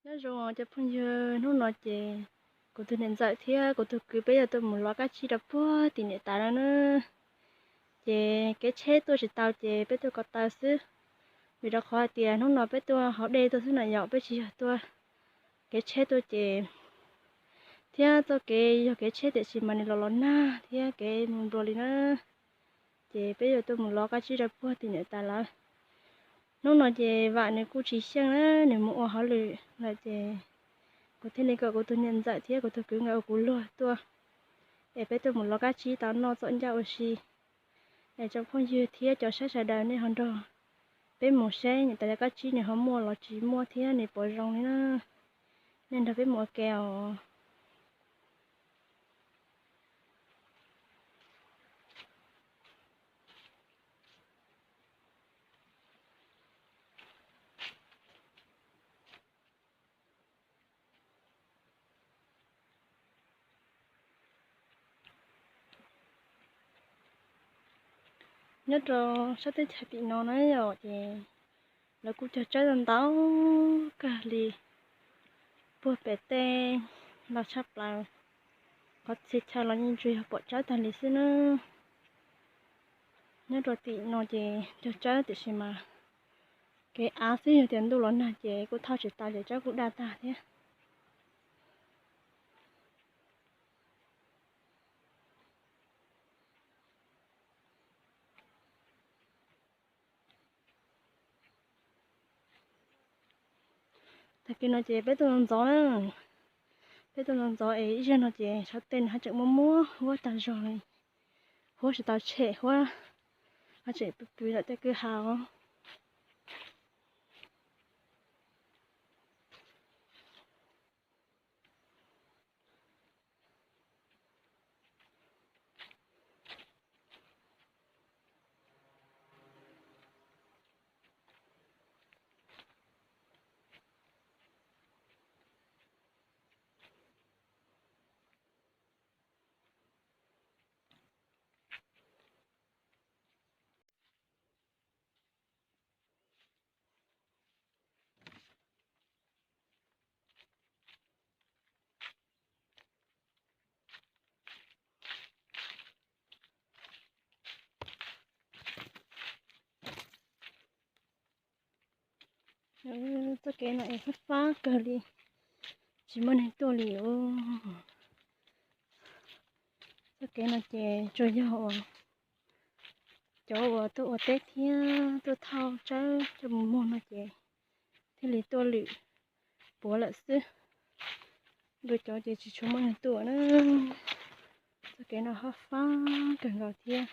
Nyob zoo cov phooj ywg, hnub no ces kuv tus niam ntxawm thiab kuv tus kwv peb yuav tuaj mus lov kab tsib rau puag tim niam tais lawm na. Ces kev tsheb tuaj tsis tau ces peb tuaj ko taw xwb, vim rau qhov hais tias hnub no peb tuaj hauv dej tuaj xwb na yom, peb tsis yog tuaj kev tsheb tuaj ces, thiab txoj kev yog kev tsheb tiam sis mas nws los los nag thiab kev mus nplua li na. Ces peb yuav tuaj mus lov kab tsib rau puag tim niam tais lawm. Hnub no ces Vam nws kuj tsis xyeej na, nws mus ua hauj lwm lawm ces kuv thiaj li kom kuv tus niam ntxawm thiab kuv tus kwv nkawd ua kuv luag tuaj, es peb tuaj mus lov kab tsib tau noj txom ncaj ua si. Es cov phooj ywg thiab cov saib sawv daws nej ho nrog peb mus saib niam tais cov kab tsib nws ho muaj los tsis muaj thiab nws puas zoo li na. Nej nrog peb mus ua ke os. Nyob rau sab teb chaws tim no na yom, ces lawv kuj cog tsawb ntau kawg li, puag pem tej ntau tshaj plaws, qhov txhia chaw los yeej tsuas yog pom tsawb tag li xwb na. Nyob rau tim no ces cog tsawb tiam sis mas kev av xwb, yog tias ntuj los nag ces kuj thauj tsis tau ces tsawb kuj daj tag thiab. Tag kis no ces peb tuaj ntxov ntxov na, peb tuaj ntxov ntxov es ib zaug no ces xyov tej nws haj tseem muaj muaj huab tag zog li, huab tsis tau tshem, huab haj tseem pw pw ntawm tej kwj ha os. Txoj kev no es fab fab kawg li, tsis muaj neeg tuaj li os. Txoj kev no ces tsuas yog uas cov uas tuaj ua teb thiab tuaj thauj tsawb coj mus muag no ces thiaj li tuaj lwm puav lawm xwb. Dua cov ces tsis tshua muaj neeg tuaj na. Txoj kev no fab fab kawg nkaus thiab.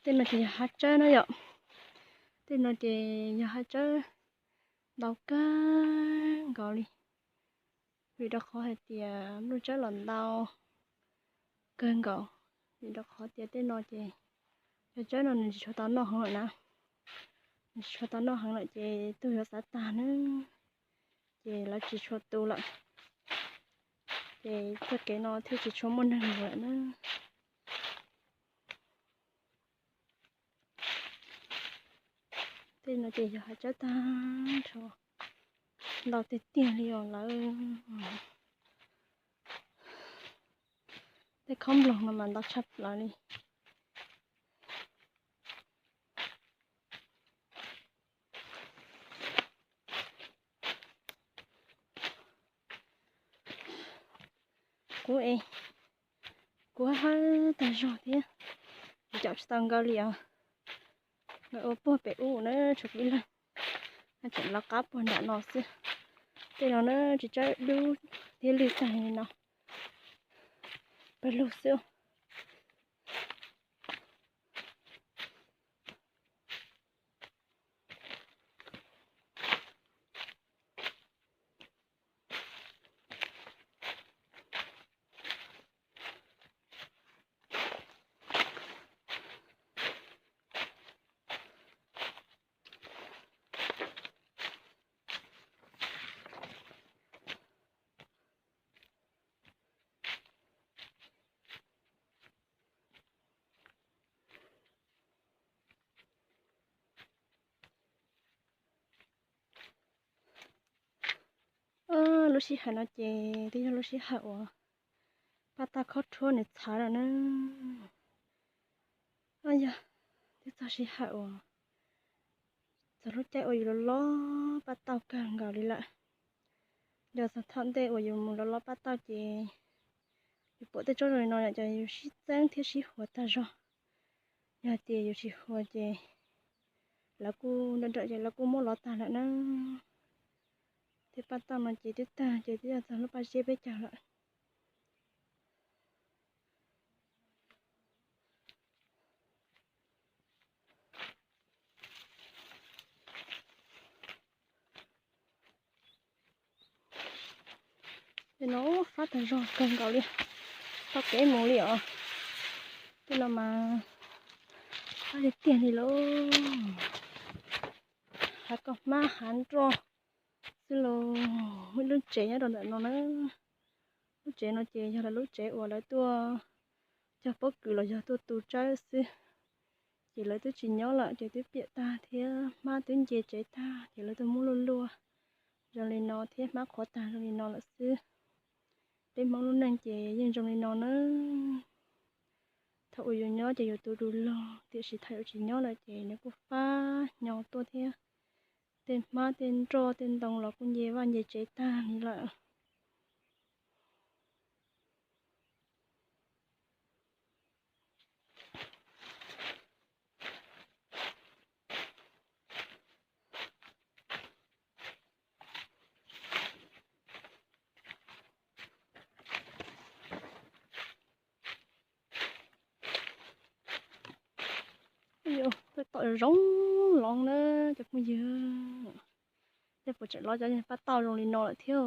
Tej no ces yog hav tsawb na yom. Tej no ces yog hav tsawb ntau kawg nkaus li, vim rau qhov hais tias nplooj tsawb los ntau kawg nkaus, vim rau qhov tias tej no ces cov tsawb no nws tsis tshua tau noj heev lawm na. Nws tsis tshua tau noj heev lawm ces tuag yuav xav tag na, ces lawv tsis tshua tu lawm, ces txoj kev no thiaj tsis tshua muaj neeg mus lawm na. Tej no ces yog hav tsawb tag nrho, ntau tiag tiag li os lawm. Tej khaub nploog no mas ntau tshaj plaws li. Kuv es kuv hawb tag zog thiab, caum tsis tau nkawd li os. Nkawd ua puag pem ub na, tshuav kuv ib leeg, tseem lawv qab puag nram no xwb. Tej no na tsis tsawb dub thiab lwj tag li no, pawg lug xwb. Lub sij hawm no ces twb yog lub sij hawm uas paj tauj khob rhuab nws txhav lawm na. Yog twb txog sij hawm uas txog lub caij uas yus los lob paj tauj kawg nkaus li lawm. Yog txog thaum ntej uas yus mus los lob paj tauj ces yus pom tej tsob zoo li no ces yus sib txeeb thiab sib huas tag zog. Yog tias yus tsis huas ces lawv kuj nrawm nrawm ces lawv kuj muab lov tag lawm na. Tej paj tauj no ces twb tag ces twb yog txog lub paj ziab peb caug lawm. Tej no fab tag zog kawg nkaus li, tau kev mus li os. Tej no mas fab tiag tiag li lauj. Hav koj hmab hav nroj xwb lauj. Muaj ib lub tsev nyob rau ntawm no na. Lub tsev no ces yog lawv lub tsev uas lawv tuaj cog pob kws los yog tuaj tu tsawb xwb. Ces lawv twb tsis nyob lawm ces twb piam tag thiab hmab twb nce tsev tag ces lawv tuaj muab luaj luaj zoo li no thiab hmab qhuav tag zoo li no lawm xwb. Peb Hmoob lub neej ces yeej zoo li no na. Thaum uas yus nyob ces yus tu du lug, tiam sis thaum yus tsis nyob lawm ces nws kuj fab hnyo tuaj thiab. Tej hmab tej nroj tej ntoo los kuj nce vaj nce tsev tag li lawm. Tej tom zoo los na cov phooj ywg. Tej puas tseem los cov paj tauj zoo li no lawm thiab.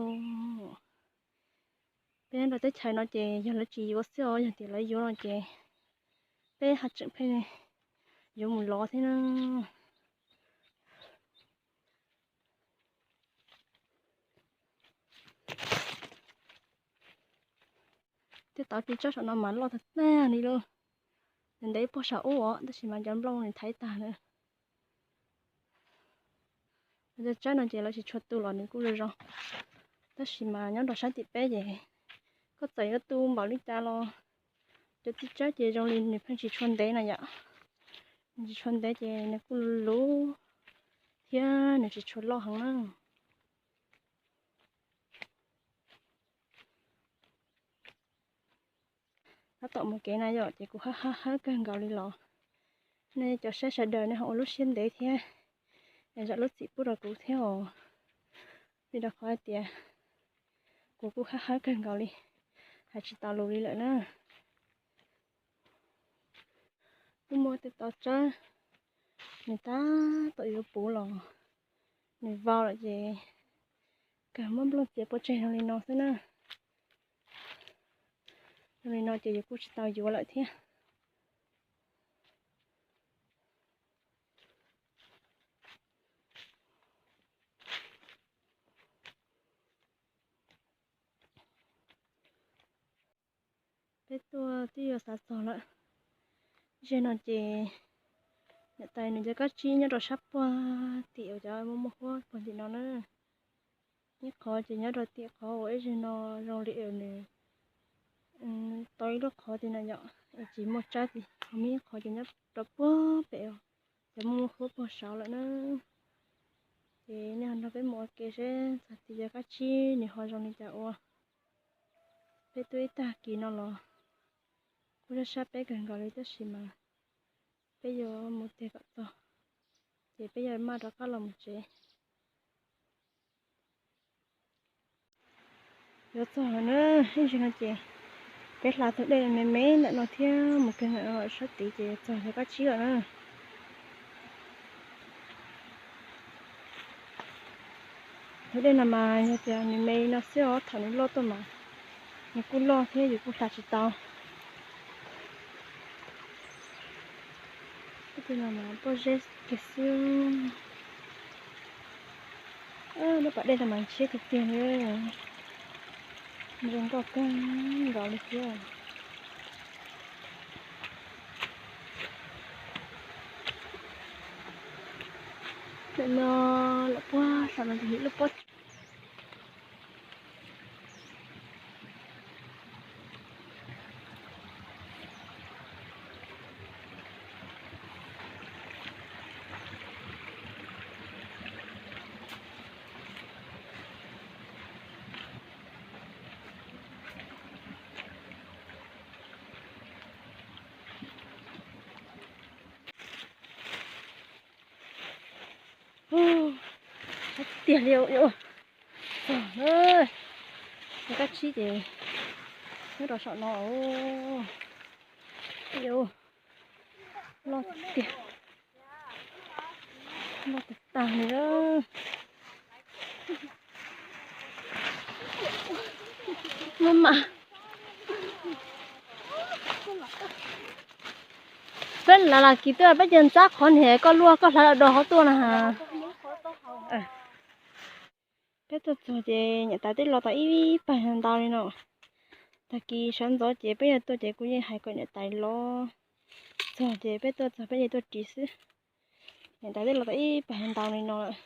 Peb nyob rau teb chaws no ces yog lawv tsis yuav xwb os, yog tias lawv yuav no ces peb haj tseem pheej yuav mus lov thiab na. Tej tauv plig tsawb saum no mas loj tag tag li lauj. Nws ntev puag saum ub os, tab sis mas cov nplooj nws thaiv tag lawm. Cov tsawb no ces lawv tsis tshua tu los nws kuj zoo zoo, tab sis mas nyob rau sab tim peb ces koj txawm yuav tu npaum li cas los cov txiv tsawb ces zoo li nws pheej tsis tshua ntev na yom. Nws tsis tshua ntev ces nws kuj luv thiab nws tsis tshua loj heev na. Tab tom mus kev na yom, ces kuv hab hab hab kawg nkaus li los nej cov saib sawv daws nej ho ua lub siab ntev thiab zam lub txim pub rau kuv thiab os. Vim rau qhov hais tias kuv kuj hab hab kawg nkaus li, hais tsis tau lus li lawm na. Kuj muaj tej tauv tsawb, nws tab tom yuav puv los nws vau lawm ces kawg muab nplooj txiav pov tseg zoo li no xwb na. Zoo li no ces yus kuj tsis tau yuav lawm thiab. Peb tuaj twb yuav xav txog lawm. Zeg no ces niam tais nws cov kab tsib nyob rau sab puag tim uas cov muaj muaj huab puag tim no na. Ib qhov ces nyob rau tim qhov uas ib zeg no zoo li nws tau ib lub qhov tim no yom, es tsis muaj tsawb tim, ho muaj ib qhov ces nyob rau puag pem cov muaj muaj huab puag saud lawm na. Ces nej ho nrog peb mus ua ke seb txog tim cov kab tsib nws ho zoo li cas ua. Peb tuaj ib tag kis no los kuj sab sab peb kawg nkaus li tab sis mas peb yuav mus tig kom txog ces peb yuav maj rov qab los mus tsev. Yuav txog lawm na, ib ntsis no ces peb hla tus dej me me ntawm no thiab mus kiag ntawm no sab tid ces yuav txog cov kab tsib lawm na. Tus dej no mas yog tias nws me li no xwb os, thaum nws loj tuaj mas nws kuj loj thiab yus kuj hla tsis tau. Tej no mas pob zeb kiag xwb. Lub pas dej no mas ntshiab tiag tiag li, zoo nkauj kawg nkaus li thiab. Ntawm no lawm puag saum no ces yog lub pob. tiag li. Ua kab tsib ces nyob rau saum no. Loj tiag, loj tag tag li. Maj mam, peb lam lam kis tuaj peb ces ntxab qhov niag koj luaj koj hlawv los do qhov tuaj na. Peb tuaj txog ces niam tais twb los tau ib pawg ntau li no. Tag kis sawv ntxov ces peb yuav tuaj ces kuv yeej hais kom niam tais los txog ces peb tuaj txog peb yeej tuaj ris xwb. Niam tais twb los tau ib pawg ntau li no lawm.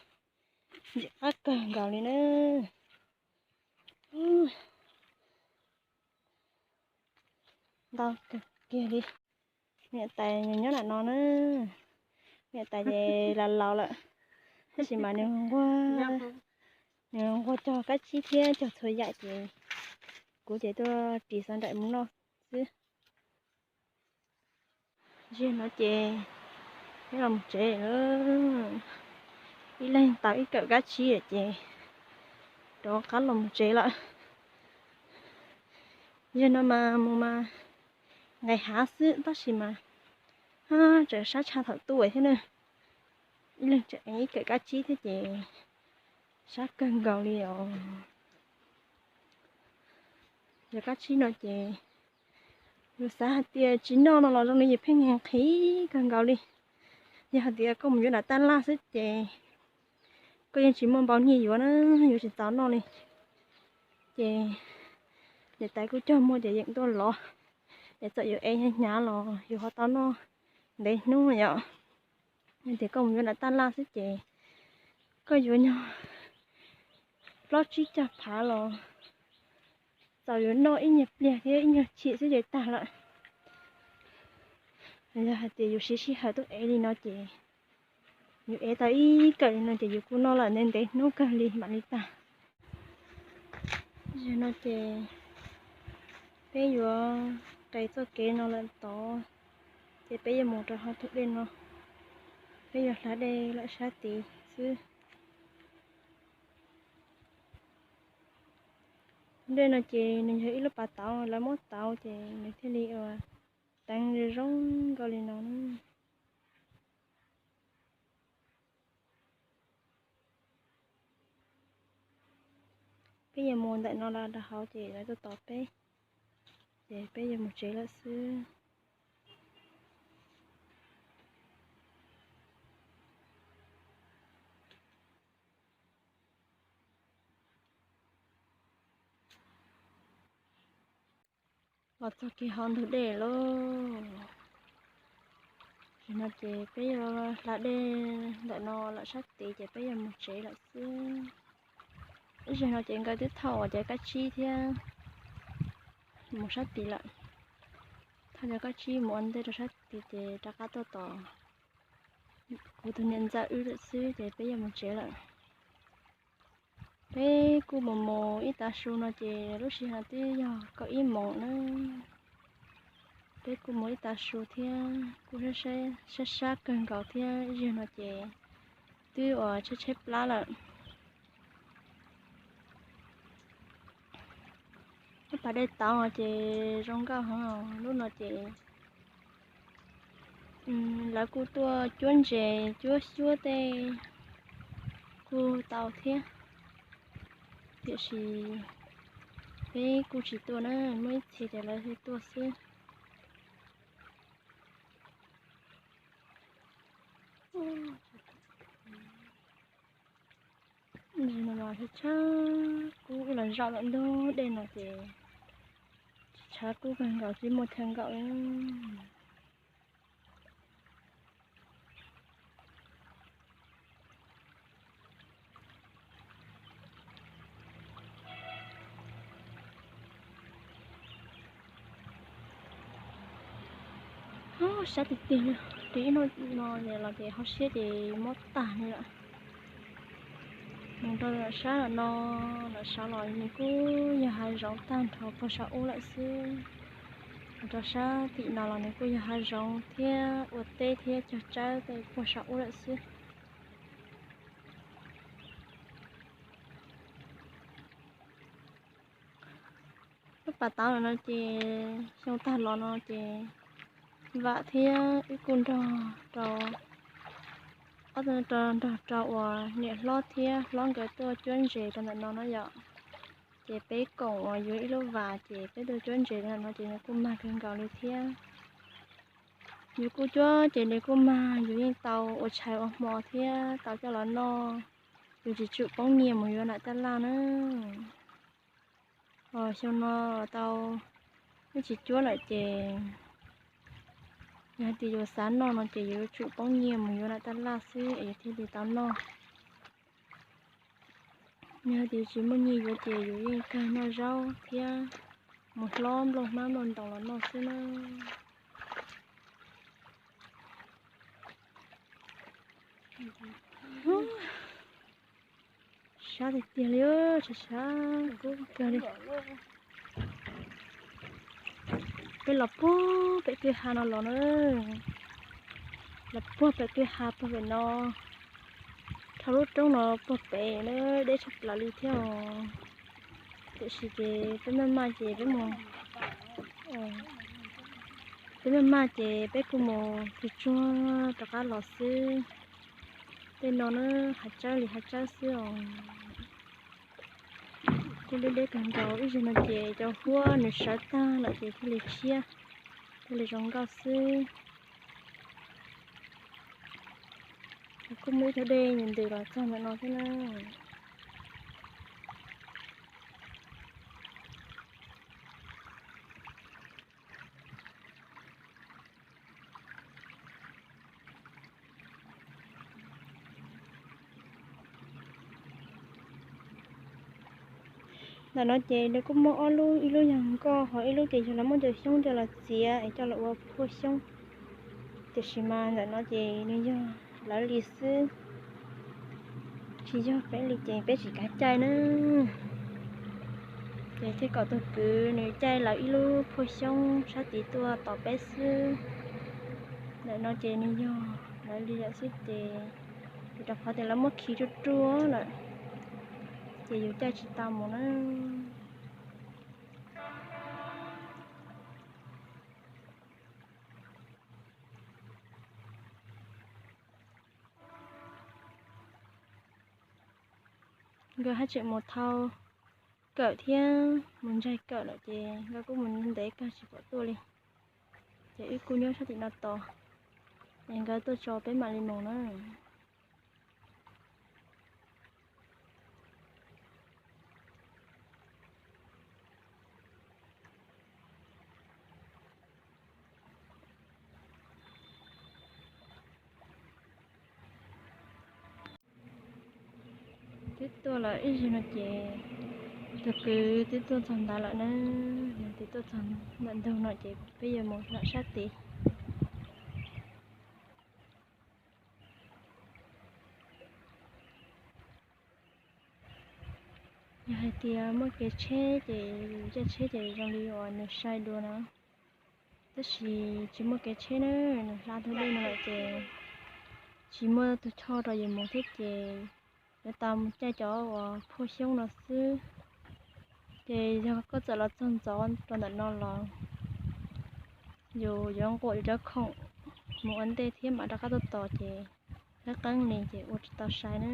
Ntxim qab kawg nkaus li na. Ntau kawg kiag li. Niam tais nyob nram no na. Niam tais ces laus laus lawm, tab sis mas nws, nws nquag cog kab tsib thiab cog txhua yam ces kuv ces tuaj ris xov nraim mus noj xwb. Zaum no ces peb los mus tsev lawm. Ib leeg tau ib kawm kab tsib lawm ces rov qab los mus tsev lawm. Zaum no mas mus mas nqes hav xwb tab sis mas tseem sab tshaj thaum tuaj thiab na. Ib leeg tseem ib kawm kab tsib thiab ces sab kawg nkaus li os. Yog kab tsib no ces yus xav hais tias tsis noj no los zoo li yus pheej nqhis kawg nkaus li. Yog hais tias koj mus yuav nram tab laj xwb ces koj yeej tsis muaj npau nyiaj yuav na, yuav tsis txaus noj li. Ces niam tais kuj cog muag ces yeem tuaj lov, es txawm yuav ev hnyav hnyav los yus ho tau noj ntev hnub yom. Yog tias koj mus yuav nram tab laj xwb ces koj yuav nyuag plaub tsib caug phav los txaus yus noj ib nyuag pliag thiab ib nyuag chim xwb ces tag lawm. Yog hais tias yus siv sij hawm tuaj ev li no ces yus ev tau ib kawm li no ces yus kuj noj lawm ntev ntev hnub kawg li mam li tag. Zaum no ces peb yuav qes txoj kev no lawm tod, ces peb yuav mus rau hauv tus dej no, peb yuav hla dej lawm sab tid xwb. Dej no ces nws yog ib lub pas tauv lawv muab tauv ces nws thiaj li ua teev zoo zoo nkauj li no. Peb yuav mus ntawm no los rau hauv ces lawv tuaj tos peb, ces peb yuav mus tsev lawm xwb. Los txog kiag hauv ntug dej lauj. Zaum no ces peb yuav hla dej ntawm no lawm sab tid ces peb yuav mus tsev lawm xwb. Zaum no ces nkawd twb thauj cov kab tsib thiab mus sab tid lawm. Thauj cov kab tsib mus ua ntej rau sab tid ces rov qab tuaj tos kuv tus niam ntxawm wb lawm xwb ces peb yuav mus tsev lawm. Peb kuj mus mus ib tav su no ces lub sij hawm twb yog kaum ib moos na. Peb kuj mus ib tav su thiab kuj sab sab kawg nkaus thiab, zaum no ces twb uas tshaib tshaib plab lawm. Lub pas dej tauv ces zoo nkauj heev, lub no ces lawv kuj tuaj cuab ntses cuab xyuab tej kuj tau thiab, tiam sis peb kuj tsis tuaj na, muaj ib txhia ces lawv thiaj tuaj xwb. Tshav kub los zaum lawm ntug dej no ces tshav kub kawg nkaus tsis muaj chaw nkaum li. Sab tiag tiag li, ris ib hnub no los ces hauv siab ces mob tag li lawm. Mus rau sab no, lawm sab los nws kuj yog hav zoov tag nrho puag saum ub lawm xwb. Mus rau sab tim no los nws kuj yog hav zoov thiab ua teb thiab cog tsawb tej puag saum ub lawm xwb. Lub pas tauv no ces xyoo tag los no ces Vam thiab wb kuj nrog rau, ob tug nrog rau uas niam hlob thiab hlob nkawd tuaj cuab ntses rau ntawm no na yom. Ces peb koom uas yuav ib lub vas ces peb tuaj cuab ntses rau ntawm no ces nws kuj mag kawg nkaus li thiab. Yus kuj cuab ces nws kuj mag, yus yeej tau ua tshais ua hmo thiab tau coj los noj. Yus tsis tsum poob nyiaj mus yuav nam taj laj na. Os, xyoo no tau wb tsis cuab lawm ces yog hais tias yus xav noj no ces yus yuav tsum poob nyiaj mus yuav nam taj laj xwb es yus thiaj li tau noj. Yog hais tias tsis muaj nyiaj yuav ces yus yeej kawg noj zaub thiab mus hlob nplooj hmab nplooj ntoos los noj xwb na. Sab tiag tiag li, sab sab kub kawg li. Peb los puag pem kwj ha no los na, los puag pem kwj ha puag pem no, dhau lub roob no puag pem na, deb tshaj plaws li thiab os. Tiam sis ces peb maj maj ces peb mus, peb maj maj ces peb kuj mus tsuag tsuag rov qab los xwb. Tej no na, hav tsawb li hav tsawb xwb os. Kuj deb deb kawg nkaus, ib zaug no ces cov huab nws sawv tag lawm ces thiaj li tshiab, thiaj li zoo nkauj xwb. Kuj muaj ib co dej ntws los txog ntawm no thiab na. Ntawm no ces nws kuj muaj ob lub, ib lub yog nkoj, ho ib lub ces yog lawv muab cov xyoob coj los txiav es coj los ua phuaj xyoob. Tiam sis mas ntawm no ces nws yog lawv li xwb, tsis yog peb li ces peb tsis kav caij na. Ces thiaj kom tus kwv nws caij lawv ib lub phuaj xyoob sab tid tuaj tos peb xwb. Ntawm no ces nws yog lawv li lawm xwb ces, vim rau qhov tias lawv muab khi ruaj ruaj lawm ces yus caij tsis tau mus na. Nkawd haj tseem mus thau kawm thiab mus ntsaig kawm lawm ces nkawd kuj mus ntev kawg tsis pom tuaj li. Ces wb kuj nyob sab tim no tos, es nkawd tuaj tso peb mam li mus na. Twb tuaj lawm ib zaug no ces tus kwv twb tuaj txog ntawd lawm na, yog twb tuaj txog ntawm ntug no ces peb yuav mus nram sab tid. Yog hais tias muaj kev tsheb ces yus caij tsheb ces zoo li uas nws sai dua na. Tab sis tsis muaj kev tsheb na, nws hla ntug dej no lawm ces tsis muaj tus choj rau yus mus thiab ces yuav tau mus caij cov uas phuaj xyoob no xwb. Ces yog koj txawm los txog ntxov rau ntawm no los yus yuav nquam yus cov khoom mus ua ntej thiab mam rov qab tuaj tos ces qeeb qeeb li ces ua tsis tau sai na.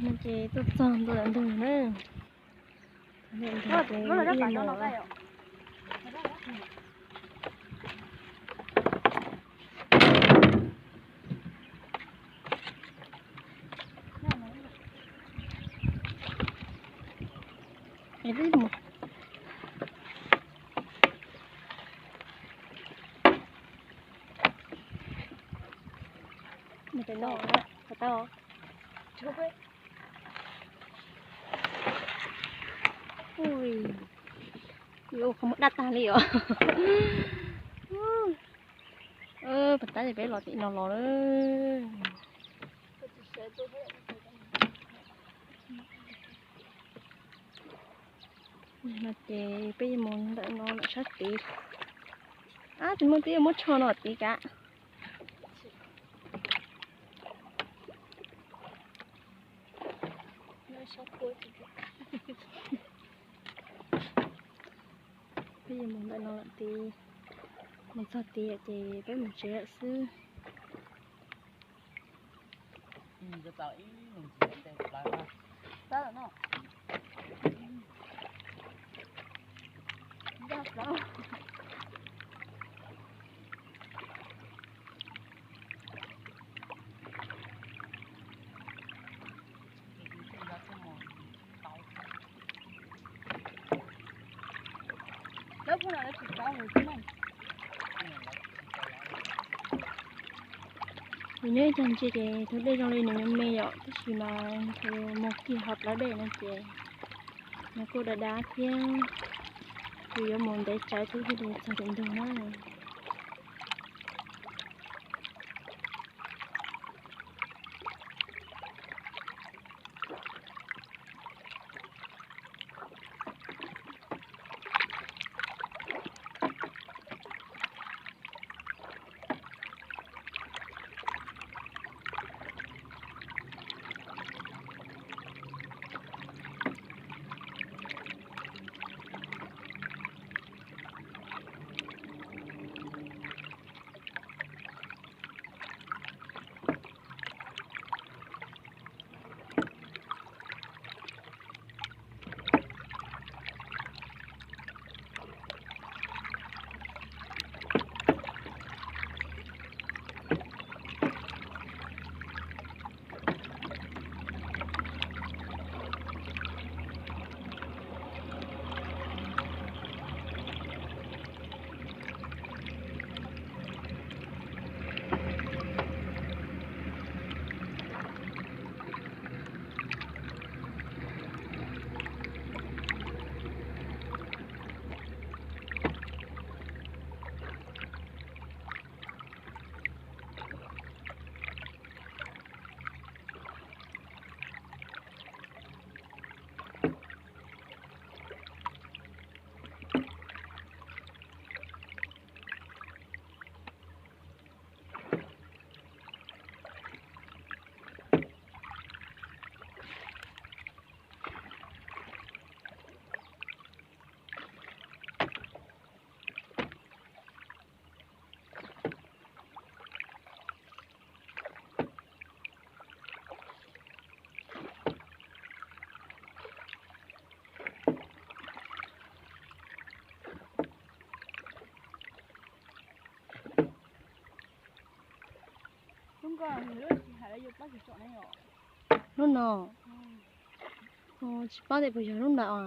No ces tuaj txog ntua ntawm ntug na. Ntawm ntug ces ib yam no. Ui, qhov muag daj tag li os. Pas tab ces peb los tim no los lawm. No ces peb yuav mus ntawm no ntawm sab tid. Ab, tus muaj twb yuav muab tsho no tid kav. Peb yuav mus ntawm no lawm tid, mus txog tid ces peb mus tsev lawm xwb. Nws nyob ib tag ntsis ces tus dej zoo li nws me me yom, tab sis mas mus kiag hauv plawv dej no ces nws kuj dav dav thiab, ces yuav mus ntev tsawv thiab thiaj li txog tim ntug na. Lub no, tsis paub tias puas yog lub ntawd as.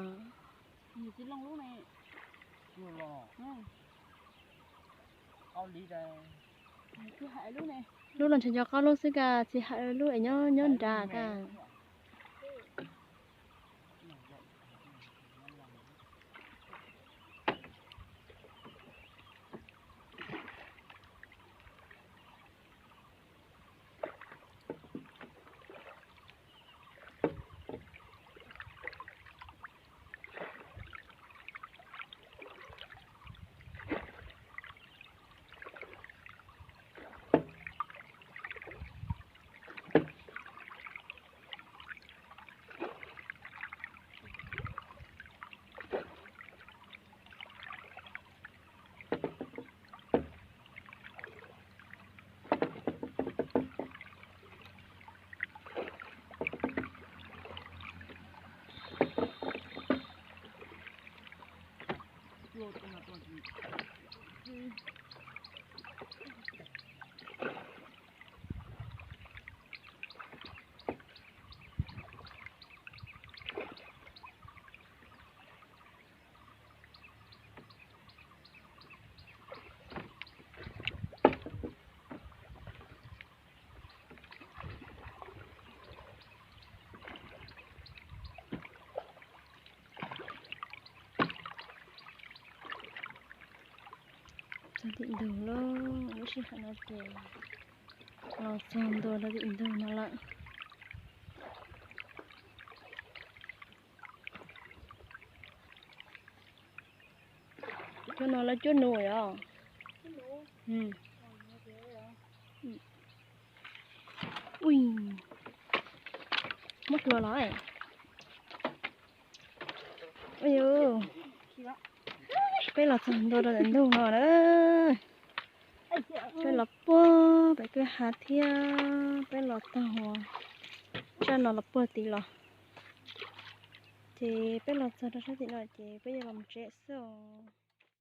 Lub no ntshe nco qab lub xwb ka, txiv hais lub es nyob nyob nrad ka. Txog tim ntug lawm, lub sij hawm no ces los txog ntua rau tim ntug no lawm. Cuaj no lawv cuaj nus os. Ui, muab hlua los. Ui, peb los txog ntua rau ntawm ntug no na. Peb los puag pem kwj ha thiab peb los tag ua zaj no los puag tid los. Ces peb los txog rau sab tim no ces peb yuav los mus tsev xwb os.